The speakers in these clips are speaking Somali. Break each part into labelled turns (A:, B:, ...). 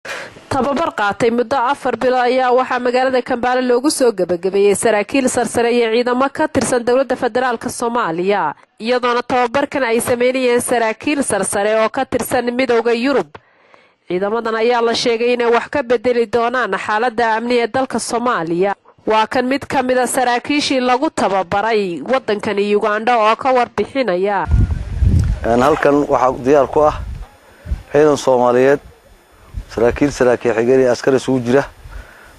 A: Tababar qaatay muddo 4 bilo ayaa waxaa magaalada Kambaale loogu soo gebagabeeyey saraakiil sarsare iyo ciidamo ka tirsan dowladda federaalka Soomaaliya, iyadoona tababarkan ay sameynayeen saraakiil sarsare oo ka tirsan Midowda Yurub. Ciidamadan ayaa la sheegay inay wax ka bedeli doonaan xaaladda amni ee dalka Soomaaliya. Waa kan mid ka mida saraakiishii lagu tababaray waddankani Ugandha oo ka warbixinaya.
B: Halkan waxaa diyaar ku ah ciidan Soomaaliyeed, saraakiil, saraakiil xigeen iyo askar isugu jira,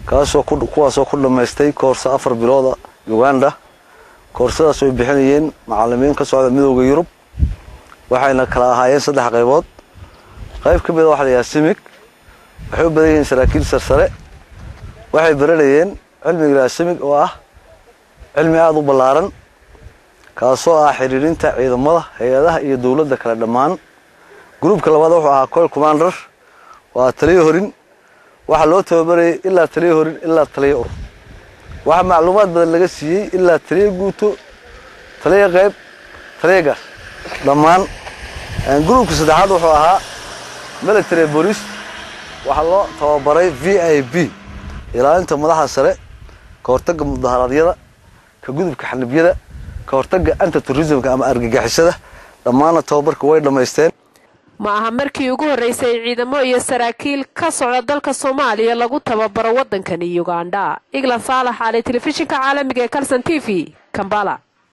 B: kaasoo kuwaasoo ku dhammaystay koorsa 4 bilooda Uganda. Koorsadaas ay bixinayeen macalimiin ka socda Midowda Yurub, waxayna kala ahaayeen saddex qaybood. Qayb ka mida waxa la yidhaha CIMIC, waxay u badan yihiin saraakiil sarsare. Waxay baranayeen cilmiga la CIMIC oo ah cilmi aada u ballaaran, kaasoo ah xiriirinta ciidamada, hay-adaha iyo dowladda kale dhammaan. Groupka labaad wuxuu ahaa corps commander, waa taliyo horin. Waxaa loo tababarayay ilaa taliyo horin ilaa taliyo urur. Waxaa macluumaad badan laga siiyey ilaa taliyo guuto, taliyo qayb, taliyo gaar dhammaan. Groupka saddexaad wuxuu ahaa military police. Waxaa loo tababaray VIP, ilaalinta madaxa sare, ka hortagga mudaharaadyada, ka gudubka xanibyada, ka hortagga anti terrorismka ama argagixisada. Dhammaanna tababarka way dhammaysteen.
A: Ma aha markii ugu horreysay ciidamo iyo saraakiil ka socda dalka Soomaaliya lagu tababaro waddankani Ugandha. Iglan Saalax Cali, telefishinka caalamiga ee Kalson TV, Kambala.